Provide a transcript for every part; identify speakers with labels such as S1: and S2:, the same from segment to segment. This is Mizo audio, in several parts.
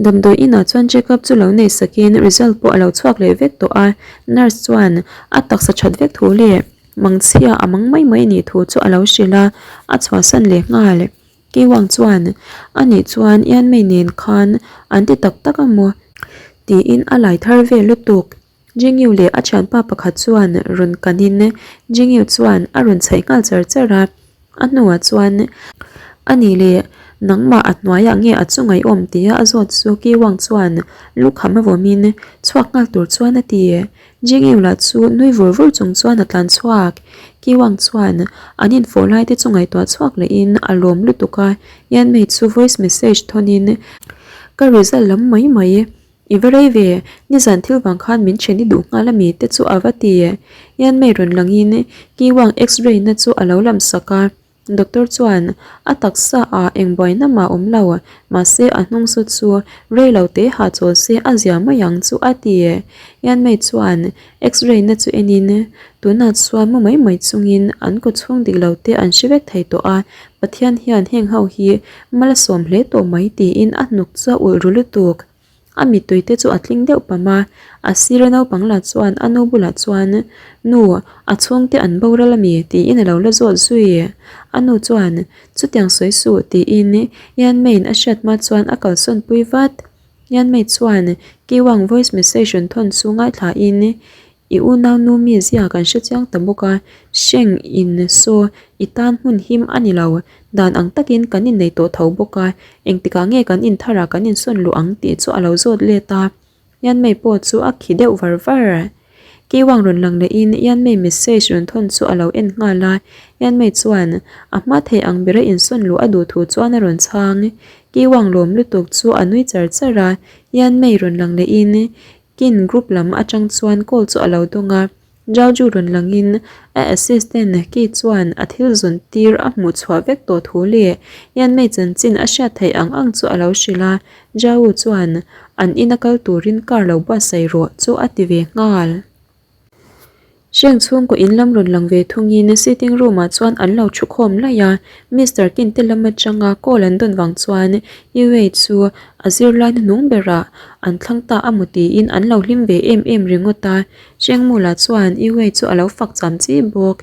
S1: Damdawi inah chuan check up chu lo nei sakin result pawh a lo chhuak leh vek tawh a, nurse chuan a taksa that vek thu leh mangchhia a mang mai mai anih thu chu a lo hrilh a, a chhuahsan leh nghal. Keiwang chuan anih chuan Ianmei nen khan an ti tak tak a maw? tiin a lai thar vel lutuk. Jingyu leh a thianpa pakhat chuan rawn kanin Jingyu chuan a rawn chhaih nghal char char a, a hnuah chuan a ni leh nangmah a hnuaiah nge a chu ngaihawm tia a zawt chu Kiwang chuan lukham a vawmin chhuak nghal tur chuan a ti. Jingyu lah chu nui vur vur chung chuan a tlan chhuak. Kiwang chuan an infawh lai te chu ngaihtuah chhuak lehin a lawm lutuk a, Yanmei chu voice message thawnin ka result lam mai mai. I va rei ve, nizan thil vang khan min then i duh nghal a mi te chu a va ti. Yanmei rawn langin Kiwang x-ray na chu a lo lam sak a, doctor chuan a taksa ah eng buaina mah awm lo, mahse a hnung chu chu rei lo te ha chawl se a zia mai ang chu a ti. Yanmei chuan x-ray na chu enin tunah chuan mu mai mai chungin an kaw chhung dik lo te an hre vek thei tawh a, Pathian hian heng ho hi mal a sawm hle tawh mai tiin a hnuk chu a ulh ru lutuk. A mittui te chu a tling deuh pam a, a sira naupang lah chuan a nu bulah chuan, Nu, a chhungte an boral ami? tiin a lo la zawt zui. A nu chuan, Chutiang sawi suh tiin Yanmei'n a hriat hma chuan a kalsawn pui vat. Yanmei chuan Kiwang voice message rawn thawn chu ngaithlain, I unau nu mi zia kan hre chiang ta bawk a, hreng in saw i tan hmun him a ni lo, dan ang takin kan innei tawh tho bawk a, engtikah nge kan intharah kan insawn luh ang tih chu a lo zawt let a. Yanmei pawh chu a khi deuh var var. Kiwang rawn lang lehin Yanmei message rawn thawn chu a lo en nghal a, Yanmei chuan a hma thei ang bera insawn luh a duh thu chuan a rawn chhang. Kiwang lawm lutuk chu a nui char char a, Yanmei rawn lang lehin Kin group lam atang chuan call chu a lo dawng a, Jauju rawn langin a assistant Ki chuan a thil zawn tir a hmuh chhuah vek tawh thu leh Yanmei chanchin a hriat theih ang ang chu a lo hrilh a, Jauju chuan an ina kal turin car lo buatsaih rawh chu a ti ve nghal. Hreng chhungkaw in lam rawn lang ve thungin sitting room ah chuan an lo thu khawm laih a, Mister Kin te lam atanga call an dawn vang chuan Yuei chu a zirlai hnuhnung berah an thlang ta a maw tiin an lo hlim ve em em ringawt a, Hreng Mula chuan Yuei chu a lo fak cham chi bawk.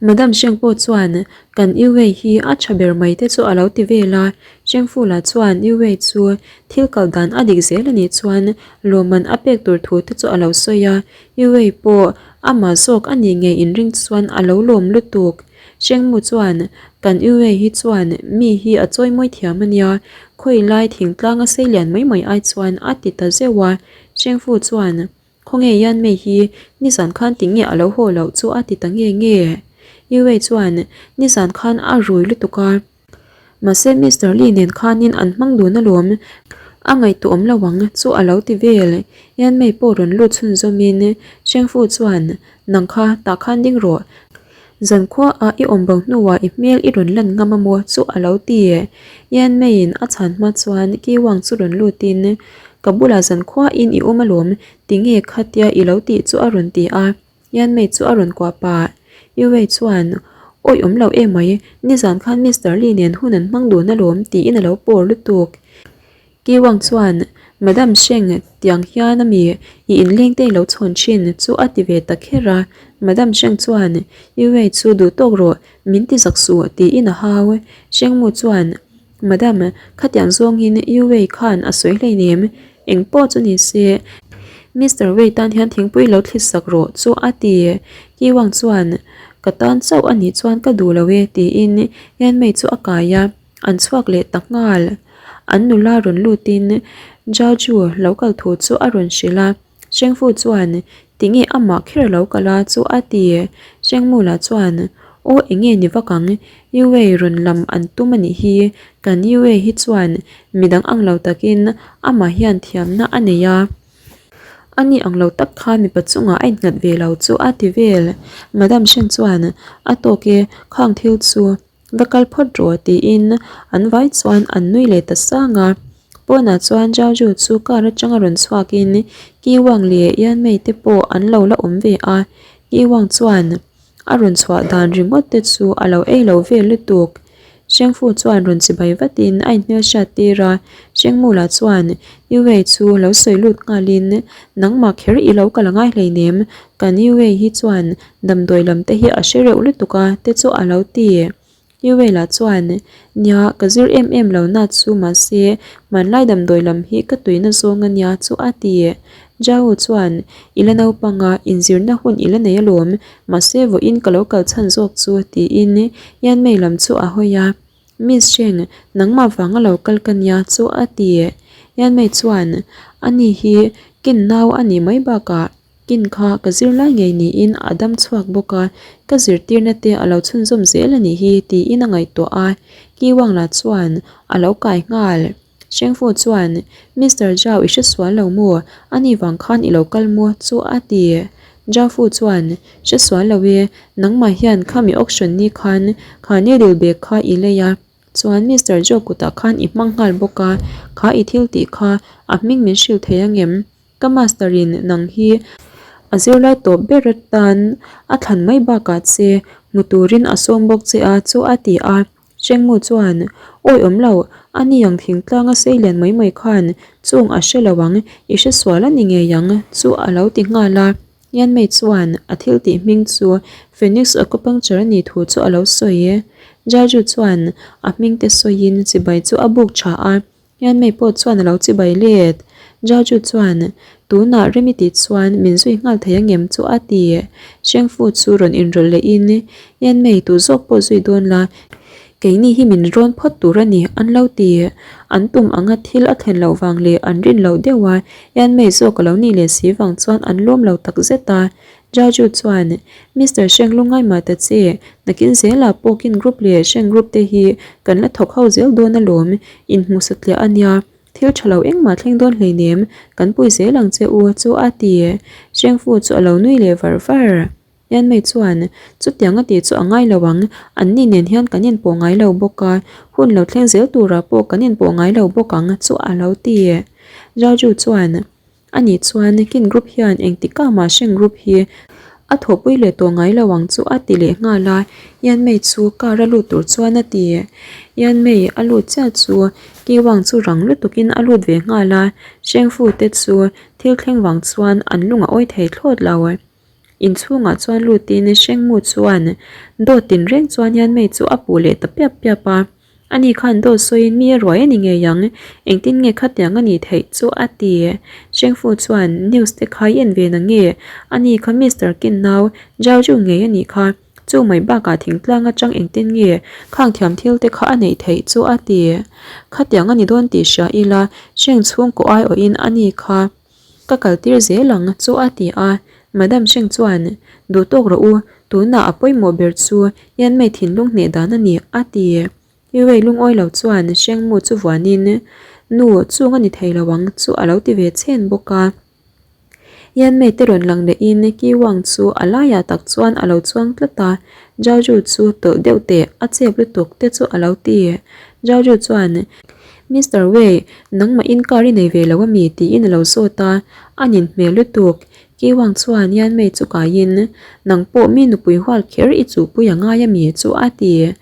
S1: Madam Hreng pawh chuan kan Yuei hi a tha ber mai te chu a lo ti vel a, Hreng Fula chuan Yuei chu thil kal dan a dik zel a nih chuan lawmman a pek tur thu te chu a lo sawi a, Yuei pawh amah zawk a nih ngei inring chuan a lo lawm lutuk. Hrengmu chuan, Kan Yuei hi chuan mi hi a chawi mawi thiam a nia, khawi lai thingtlang a sei lian mai mai ai chuan a ti ta zeuh a. Hrengfu chuan, Khawnge Yanmei hi nizan khan tinge a lo haw loh chu a ti ta nge nge. Yuei chuan, Nizan khan a rui lutuk a. Mahse Mister Lee nen khanin an hmang dun alawm, a ngaihtuah awm lo ang chu a lo ti vel. Yanmei pawh rawn lut chhunzawmin Chengfu chuan, Nang kha, tah khan ding rawh. Zankhuaah i awm bo hnuah i hmel i rawn lan ngam a maw chu a lo ti. Yanmeiin a chhan hma chuan Ki Wang chu rawn lutin, Ka bulah zankhuain i awm alawm, tinge khatia i lo tih chu a rawn ti a. Yanmei chu a rawn kuah pah. Yuwei chuan, Awi awm lo emai, nizan khan Mister Lee nen hun an hmang dun alawm tiin a lo pawr lutuk. Ki Wang chuan, Madam Sheng, tiang hian ami i inleng te i lo chhawn thin chu a ti ve ta kher a. Madam Sheng chuan, Yuwei chu duh tawk rawh, min ti zak suh tiin a hau. Sheng Mu chuan, Madam, khatiang zawngin Yu Wei khan a sawi hleinem, eng pawh chu ni se, Mister Wei tan hian thingpui lo thli sak rawh chu a ti. Ki Wang chuan, Ka tan chauh a nih chuan ka duh lo e tiin Yan Mei chu a kai a, an chhuak leh ta nghal. An nula rawn lutin Zhao Ju lo kal thu chu a rawn hrilh a. Hrengfu chuan, Tinge amah kher lo kal a chu a ti. Hrengmula chuan, Aw enge ni vak ang, Yuei rawn lam an tum a nih hi, kan Yuei hi chuan midang ang lo takin amah hian thiamna a nei a. Ani ang lo tak khan mipa chungah a innghat ve lo chu a ti vel. Madam Hreng chuan, A tawk e, khang thil chu. Va kal phawt rawh tiin an vai chuan an nui leh ta sang a. Pawnah chuan Zhao chu car atanga rawn chhuakin Ki Wang leh Yan Mei te pawh an lo la awm ve a. Ki Wang chuan a rawn chhuah dan ringawt te chu a lo ei lo vel lutuk. Hrengfu chuan rawn chibai vatin a inhmelhriat tir a, Hrengmula chuan Yuei chu lo sawi lut nghalin, Nangmah kher i lo kal a ngai hleinem, kan Yuei hi chuan damdawi lam te hi a hre reuh lutuk a te chu a lo ti. Yuei lah chuan, Nia, ka zir em em lo na chu mahse hmanlai damdawi lam hi ka tuina zawng a nia chu a ti. Zhao chuan, I la naupang a, inzirna hun i la nei alawm, mahse vawiin ka lo kal chhan zawk chu tiin Yanmei lam chu a hawi a. Miss Sheng, nangmah vanga lo kal ka nia chu a ti. Yanmei chuan, Ani hi kin nau a nih mai bakah kin kha ka zir lai ngei niin a dam chhuak bawk a, ka zirtirna te a lo chhunzawm zel a nih hi tiin a ngaihtuah a. Ki Wang lah chuan a lo kai nghal. Shengfu chuan, Mister Zhao i hre sual lo maw? Ani vang khan i lo kal maw? chu a ti. Zhao Fu chuan, Hre sual lo e, nangmah hian khami auction ni khan kha needle bag kha i lei a, chuan Mister Zhao kutah khan i hmang nghal bawk a, kha i thil tih kha a hming min hrilh thei angem? Ka master in nang hi a zirlai tawp ber atan a thlan mai bakah che hmu turin a sawm bawk che a chu a ti a. Chengmu chuan, Awi awm lo, a ni ang thingtlanga sei lian mai mai khan chung a hre lo ang, i hre sual a ni ngei ang chu a lo ti nghal a. Yanmei chuan a thil tih hming chu Phoenix Acupuncture a nih thu chu a lo sawi. Jaju chuan a hming te sawiin chibai chu a buk tha a. Yanmei pawh chuan a lo chibai let. Jaju chuan, Tunah Remi tih chuan min zui nghal thei angem chu a ti. Shengfu chu rawn inrawlh lehin, Yanmei tu zawk pawh zui dawn la, keini hi min rawn phawt tur a ni, an lo ti. An tum anga thil a thlen loh vang leh an rin loh deuh a, Yanmei zawk a lo nih leh si vang chuan an lawm lo takzet a. Jaju chuan, Mister Sheng lungngai mah ta che, nakin zelah pawh kin group leh Sheng group te hi kan la thawk ho zel dawn alawm, inhmu satliah a nia, thil tha lo engmah thleng dawn hleinem, kan pui zel ang che u chu a ti. Sheng Fu chu a lo nui leh var var. Yanmei chuan, Chutiang a tih chu a ngai lo ang, anni nen hian kan inpawh ngai lo bawk a, hun lo thleng zel turah pawh kan inpawh ngai lo bawk ang chu a lo ti. Jaju chuan, A nih chuan kin group hian engtikah mah hreng group hi a thawhpui leh tawh ngai lo ang chu a ti leh nghal a, Yanmei chu car a lut tur chuan a ti. Yanmei a lut chiah chu Kiwang chu rang lutukin a lut ve nghal a, Hrengfu te chu thil thleng vang chuan an lung a awi thei thlawt lo. Inchhungah chuan lutin Hrengmu chuan dawt tinreng chuan Yanmei chu a puh leh ta piap piap a. Ani khan dawt sawiin mi a ruai a ni ngei ang, engtin nge khatiang a nih theih chu a ti. Shengfu chuan news te kha i en ve na nge? Ani kha Mister Kin nau Zhao Zhu ngei a nih kha, chu mai bakah thingtlang atang engtin nge khang thiam thil te kha a neih theih chu a ti. Khatiang a ni dawn tih hria ila Sheng chhungkaw aiawhin ani kha Ka kal tir zel ang chu a ti a, Madam Sheng chuan, Duh tawk rawh u, tunah a pawimawh ber chu Yanmei thinlung hneh dan a ni, a ti. Yuei lungawi lo chuan Sheng Mu chu vuanin, Nu, chung a ni thei lo ang chu a lo ti ve chhen bawk a. Yanmei te rawn lang lehin Ki Wang chu a laiah tak chuan a lo chuang tlat a, Zhao Zhu chu tawlh deuh teh, a chep lutuk te chu a lo ti. Zhao Zhu chuan, Mister Wei, nangmah in car i nei ve lo ami? tiin a lo zawt a, a nin hmel lutuk. Ki Wang chuan Yanmei chu kaiin, Nang pawh mi nupui hual kher i chuhpui a ngai ami? chu a ti.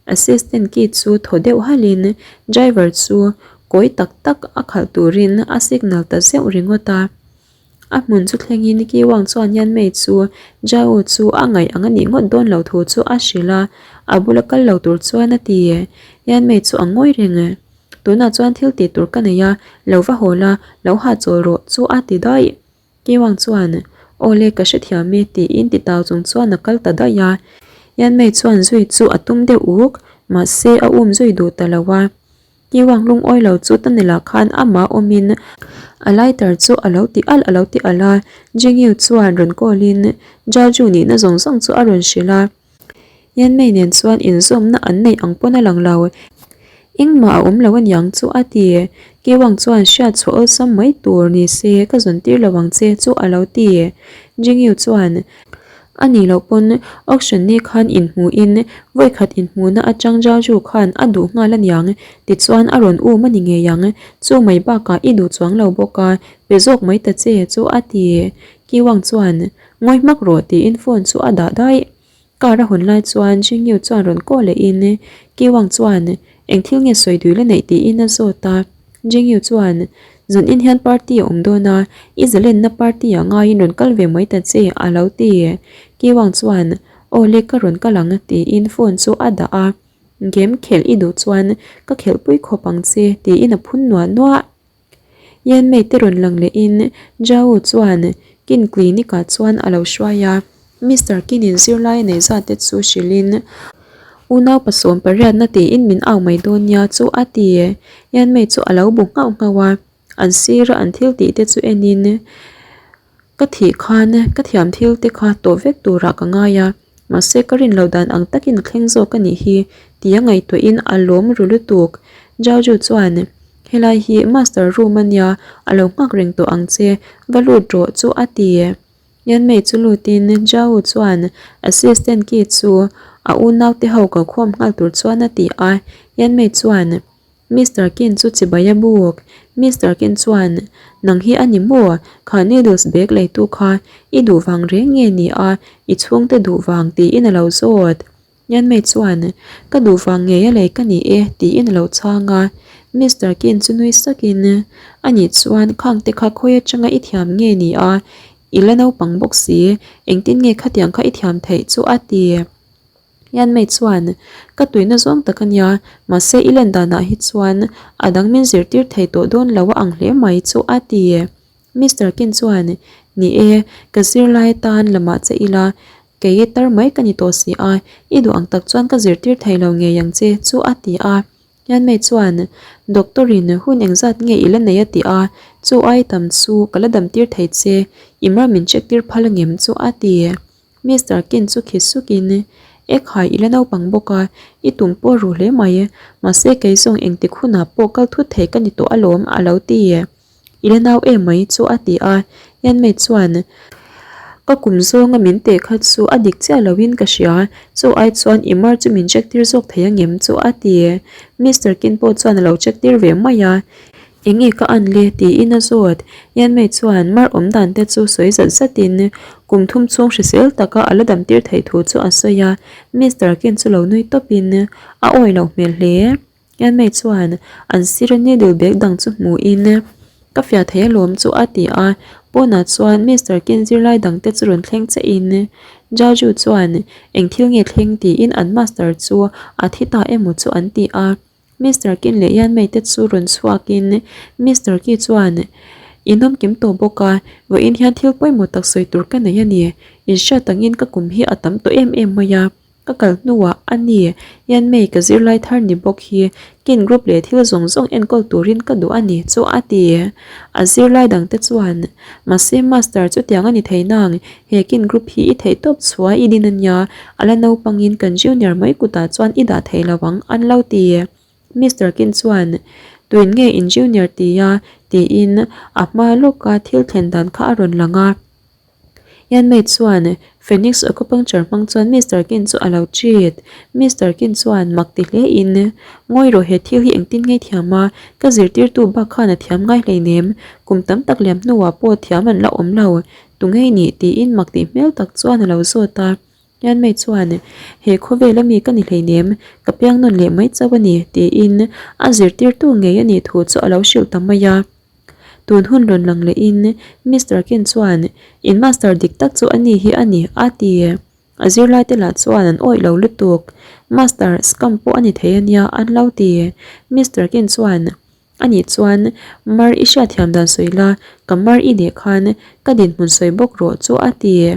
S1: Assistant Ki chu thaw deuh halhin driver chu kawi tak tak a khalh turin a signal ta zeuh ringawt a. A hmun chu thlengin Ki Wang chuan Yanmei chu Zhao chu a ngaih ang a nih ngawt dawn lo thu chu a hrilh a, a bula kal lo tur chuan a ti. Yanmei chu a ngawi reng. Tunah chuan thil tih tur ka nei a, lo va haw la, lo hahchawl rawh chu a ti daih. Ki Wang chuan, Aw le ka hrethiam e tiin ti tau chung chuan a kal ta daih a. Yanmei chuan zui chu a tum deuh uk, mahse a um zui duh ta lo a. Kiwang lungawi lo chu Tanila khan amah awmin a lighter chu a lo ti alh a lo ti alh a, Jingyu chuan rawn call in Jaju nihna zawng zawng chu a rawn hrilh a. Yanmei nen chuan inzawmna an neih ang pawn a lang lo. Engmah a awm lo aniang chu a ti. Kiwang chuan hriat chhuah awlsam mai tur ni se ka zawn tir lo ang che chu a lo ti. Jingyu chuan A nih loh pawn auction ni khan inhmuhin vawikhat inhmuhna atang Jaju khan a duh nghal aniang tichuan a rawn um a ni ngei ang, chu mai bakah i duh chuang lo bawk a, pe zawk mai ta che chu a ti. Kiwang chuan, Ngawi hmak rawh tiin phone chu a dah daih. Car a hawn lai chuan Jingyu chuan rawn kaw lehin Kiwang chuan eng thil nge sawi dui la neih tiin a zawt a. Jingyu chuan Zan in hian party a awm dawn a, i zalenna party ah ngaiin rawn kal ve mai ta che a lo ti. Kiwang chuan Aw le ka rawn kal ang tiin phone chu a dah a. Game khelh i duh chuan ka khelhpui khawp ang che tiin a phun nuah nuah. Yanmei te rawn lang lehin Zhao chuan Kin clinic ah chuan a lo hruai a, Mister Kin-in zirlai a neih zat te chu hrilhin unau pasawm pariatna tiin min au mai dawn nia chu a ti. Yanmei chu a lo bu nghauh nghauh a, an sira an thil tih te chu enin Ka thih khan ka thiam thil te kha tawh vek turah ka ngai a, mahse ka rin loh dan ang takin a thleng zawk a nih hi tia ngaihtuahin a lawm ru lutuk. Jaju chuan, Helai hi master room a nia, a lo nghak reng tawh ang che, va lut rawh chu a ti. Yanmei chu lutin Jao chuan assistant key chu a unaute ho kalkhawm nghal tur chuan a ti a, Yanmei chuan, Mister Kin chu chibai a buk. Mister Kin chuan, Nang hi a ni maw? Kha noodles bag leitu kha i duh vang reng nge ni a, i chhungte duh vang tiin a lo zawt. Nyanmei chuan, Ka duh vang ngei a lei ka ni e tiin a lo chhang a. Mister Kin chu nui sakin, Anih chuan khangte kha khawi atanga i thiam nge ni a, i la naupang bawk si, engtin nge khatiang kha i thiam theih chu a ti. Yanmei chuan, Ka tuina zawng tak a nia, mahse i len danah hi chuan a dang min zirtir thei tawh dawn lo a ang hle mai chu a ti. Mister Kin chuan, Ni e, ka zirlai atan lamah che ila, kei tar mai ka ni tawh si a, i duh ang tak chuan ka zirtir thei lo ngei ang che chu a ti a. Yanmei chuan, Doctor in hun engzat nge i la nei a ti a, chu ai tam chu ka la damtir thei che, i mar min check tir phal angem chu a ti. Mister Ken chu khi sukin, Ekhai i la naupang bawk a, i tum pawh ru hle mai, mahse kei zawng engtik hunah pawh kal thut thei ka ni tawh alawm a lo ti. I la nau em mai chu a ti a, Yanmei chuan, Ka kum zawnga min teh kha chu a dik chiah loin ka hria, chu ai chuan i mar chu min check tir zawk thei angem chu a ti. Mister Ken pawh chuan a lo check tir ve mai a, Enge ka an le? tiin a zawt. Yanmei chuan mar awm dan te chu sawi zat zatin kum thum chhung hrisel taka a la dam tir theih thu chu a sawi a. Mister Ken chu lo nui tawpin a awi lo hmel hle. Yanmei chuan an sir a needle bag dang chu hmuhin Ka fiah thei alawm chu a ti a. Pawnah chuan Mister Ken zirlai dang te chu rawn thleng chiahin Jaju chuan eng thil nge thleng tiin an master chu a thi ta emaw chu an ti a. Mister Kin leh Yanmei te chu rawn chhuakin Mister Ki chuan, In awm kim tawh bawk a, vawiin hian thil pawimawh tak sawi tur ka nei a ni. In hriat angin ka kum hi a tam tawh em em mai a, ka kal hnuah a ni, Yanmei ka zirlai thar ni bawk hi Kin group leh thil zawng zawng enkawl turin ka duh a ni chu a ti. A zirlai dangte chuan, Mahse Master chutiang a ni thei nang, he Kin group hi i theih tawp chhuah i din a nia, A la naupangin kan junior mai kutah chuan i dah thei lo ang an lo ti. Mister Kin chuan, Tuin nge in junior ti a? tiin a hma lawka thil thlen dan kha a rawn lang a. Yanmei chuan Phoenix acupuncture hmang chuan Mister Kin chu a lo treat. Mister Kin chuan mak ti hle in, Ngawi rawh he thil hi engtin nge i thiam a? Ka zirtirtu bak khan a thiam ngai hleinem. Kum tam tak liam hnuah pawh thiam an la awm lo. Tu ngei nih? tiin mak tih hmel tak chuan a lo zawt a. Yanmei chuan, He khawvel ami ka ni hleinem, ka piang nawn leh mai chauh a ni, tiin a zirtirtu ngei a nih thu chu a lo hrilh ta mai a. Tun hun rawn lang lehin Mister Ken chuan, In master dik tak chu a ni hi a ni, a ti. A zirlaite lah chuan an awih lo lutuk. Master, scam pawh a ni thei a nia, an lo ti. Mister Ken chuan, Anih chuan mar i hriatthiam dan sawi la, ka mar i leh khan ka dinhmun sawi bawk rawh chu a ti.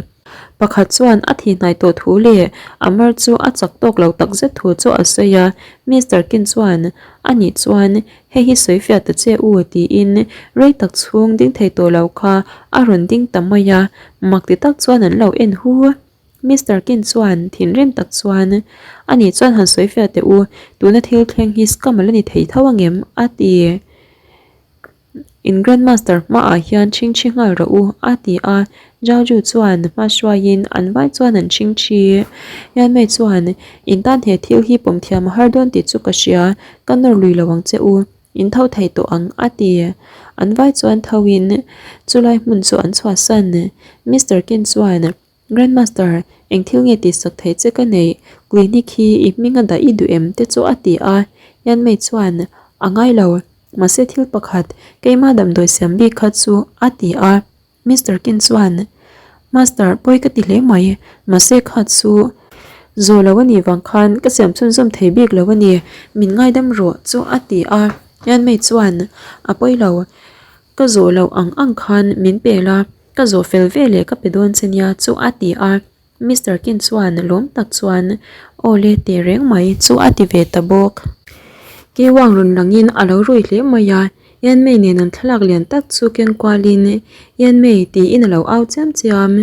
S1: Pakhat chuan a thi hnai tawh thu leh a mar chu a chak tawk lo tak zet thu chu a sawi a, Mister Kin chuan anih chuan hei hi sawi fiah ta che u tiin rei tak chhung ding thei tawh lo kha a rawn ding ta mai a, mak ti tak chuan an lo en hu. Mister Kin chuan thinrim tak chuan, Ani chuan han sawi fiah teh u, tuna thil thleng hi scam a la ni thei tho angem? a ti. In Grandmaster hmaah hian chhingchhi nghal rawh u, a ti a. Zhao chuan hma hruaiin an vai chuan an chhingchhi. Yanmei chuan, In tan he thil hi pawm thiam a har dawn tih chu ka hria, ka nawr lui lo ang che u, in tho thei tawh ang, a ti. An vai chuan thoin chulai hmun chu an chhuahsan. Mister Kin chuan. Grandmaster, eng thil nge tihsak theih che ka neih? Clinic hi i hming a dah i duh em? te chu a ti a. Yanmei chuan, A ngai lo, mahse thil pakhat, keimah damdawi siam bik kha chu, a ti a. Mister Kin chuan, Master, pawi ka ti hle mai, mahse kha chu zawh lo a nih vang khan ka siam chhunzawm thei bik lo a ni, min ngaidam rawh chu a ti a. Yanmei chuan, A pawi lo, ka zawh loh ang ang khan min pel a, ka zawh fel veleh ka pe dawn che nia chu a ti a. Mister Kin chuan lawm tak chuan aw le teh reng mai chu a ti ve ta bawk. Kiwang rawn langin a lo rui hle mai a, Yanmei nen an thlalak lian tak chu keng kualin Yanmei tiin a lo au chiam chiam.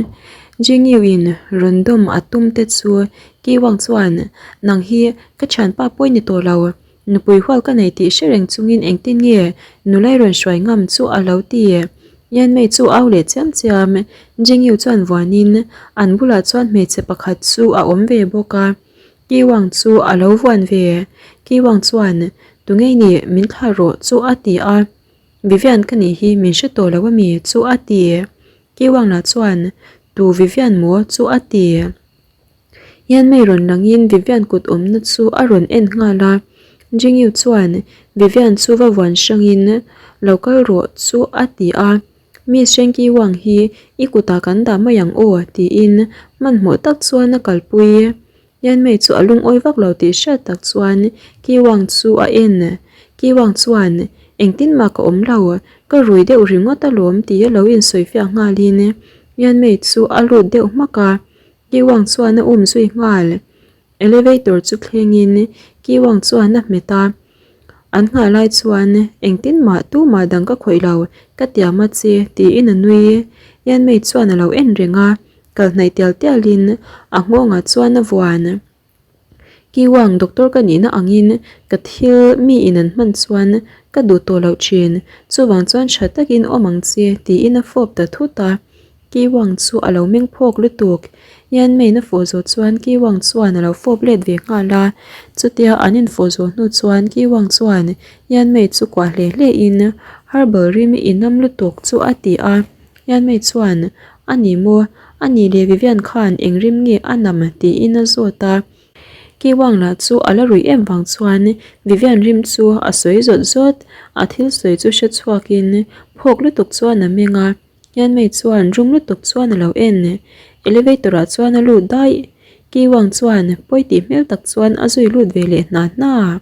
S1: Jingyu in rawn dawm a tum te chu Kiwang chuan nang hi ka thianpa pawi ni tawh lo, Nupui hual ka nei tih hre reng chungin engtin nge nulai rawn hruai ngam chu a lo ti. Yanmei chu au leh chiam chiam. Jingyu chuan vuanin an bulah chuan hmeichhe pakhat chu a awm ve bawk a. Kiwang chu a lo vuan ve. Kiwang chuan, Tungei nih min thlah rawh chu a ti a. Vivian ka nih hi min hre tawh lo a mi chu a ti. Kiwang lah chuan, Tu Vivian maw chu a ti. Yanmei rawn langin Vivian kut awmna chu a rawn en nghal a, Jingyu chuan Vivian chu va vuan hrangin lo kal rawh chu a ti a, Miss Shenki Wang hi i kutah kan dah mai ang aw tiin hmanhmawh tak chuan a kalpui. Yanmei chu a lungawi vak lo tih hriat tak chuan Ki Wang chu a en. Ki Wang chuan engtin mah ka awm lo, ka rui deuh ringawt alawm tia lo insawifiah nghalin Yanmei chu a lut deuh hmak a. Kiwang chuan a um zui nghal. Elevator chu thlengin Kiwang chuan a hmet a. An nghah lai chuan engtin mah tumah dang ka khawih lo, ka tiam a che tiin a nui. Yanmei chuan a lo en reng a, kal hnaih tial tialin a nghawngah chuan a vuan. Kiwang doctor ka nihna angin ka thil mi in an hman chuan ka duh tawh loh thin, chuvang chuan tha takin awm ang che tiin a fawp ta thut a. Kiwang chu a lo meng phawk lutuk. Yanmei na fawh zawh chuan Kiwang chuan a lo fawp let ve nghal a. Chutia an infawh zawh hnu chuan Kiwang chuan Yanmei chu kuah hle hle in herbal rim i nam lutuk chu a ti a. Yanmei chuan A ni maw? A ni leh Vivian khan eng rim nge a nam tiin a zawt a. Kiwang lah chu a la ruih em vang chuan Vivian rim chu a sawi zawt zawt. A thil sawi chu hre chhuakin phawk lutuk chuan a meng a. Yanmei chuan rum lutuk chuan a lo en. Elevator ah chuan a lut daih. Kiwang chuan pawi tih hmel tak chuan a zui lut ve leh hna hna.